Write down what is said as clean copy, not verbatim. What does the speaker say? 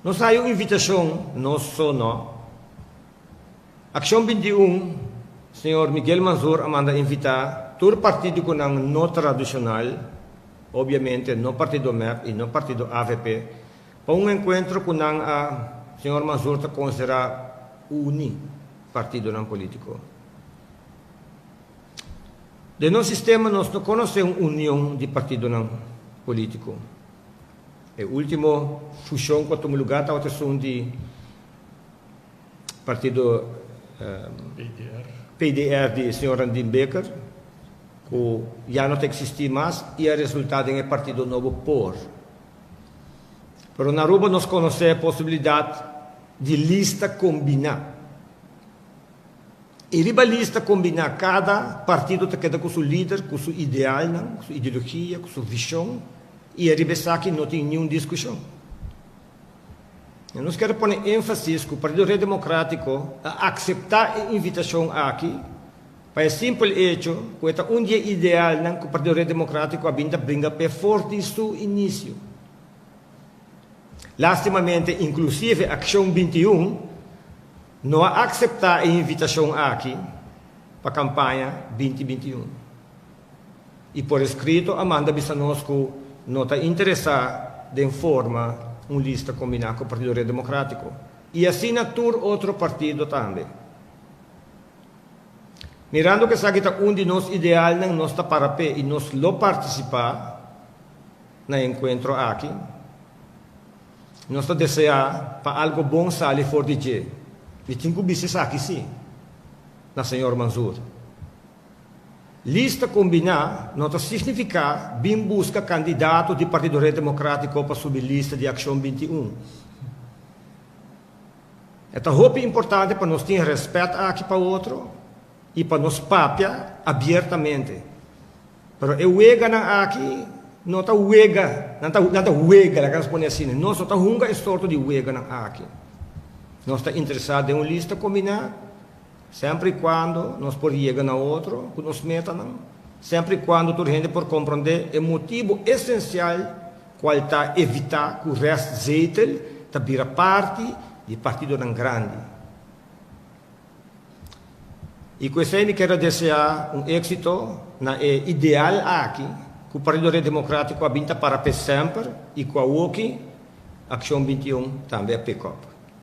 Nos a haya un invitacion, nos so no. Accion 21, señor Miguel Mansur a manda invita tur partido cu nan no tradicional, obviamente no partido MEP y no partido AVP, pa un encuentro cu nan a, señor Mansur ta considera uni partidonan politico. Den nos sistema nos no conoce un union di partidonan politico. E ultimo fusion cu a tuma lugar tabata esun di partido PDR di señor Randin Becker, cu ya no ta existi mas y a resulta den e partido nobo por. Pero na Aruba nos conoce e posibilidad di lista combina. Y riba lista combina cada partido ta keda cu su lider, cu su idealnan, cu su ideologia, cu su vision y ariba esaki no tin niun discusion. Nos kier pone énfasis ku Partido Red Democrático a akseptá e invitashon aki pa e simpel echo ku e ta un di e idealnan ku Partido Red Democrático a bin ta bringa p'e for di su inisio. Lástimamente inklusive Akshon 21 no a akseptá e invitashon aki pa kampaña 2021 i por eskrito a manda bisa nos ku no ta interesá den forma un lista kombiná ku Partido Red Demokratiko i asina tur otro partido tambe. Mirando ku esaki ta un di nos idealnan nos ta para p'e i nos lo partisipá na e enkuentro aki. Nos ta deseá pa algo bon sali for di dje. Mi tin ku bisa esaki sí na señor Mansur. Lista kombiná no ta signifiká bin buska kandidato di Partido Red Demokratiko pa subi lista di Akshon 21. E ta hopi importante pa nos tin rèspèt aki pa otro i pa nos papia abiertamente. Pero e weganan aki no ta wega, nan ta nan ta wega, laga nos pone asina. Nos no ta hunga e sorto di weganan aki. Nos ta interesá den un lista kombiná. Semper i kuando nos por yega na otro ku nos metanan, semper i kuando tur hende por komprondé e motibu esensial kual ta evitá ku restzetel ta bira parti di partidonan grandi. I ku esei mi kier a deseá un éksito na e ideal aki ku Partido Red Demokratiko a bin ta para p'e semper i ku awoki Akshon 21 tambe a pick up.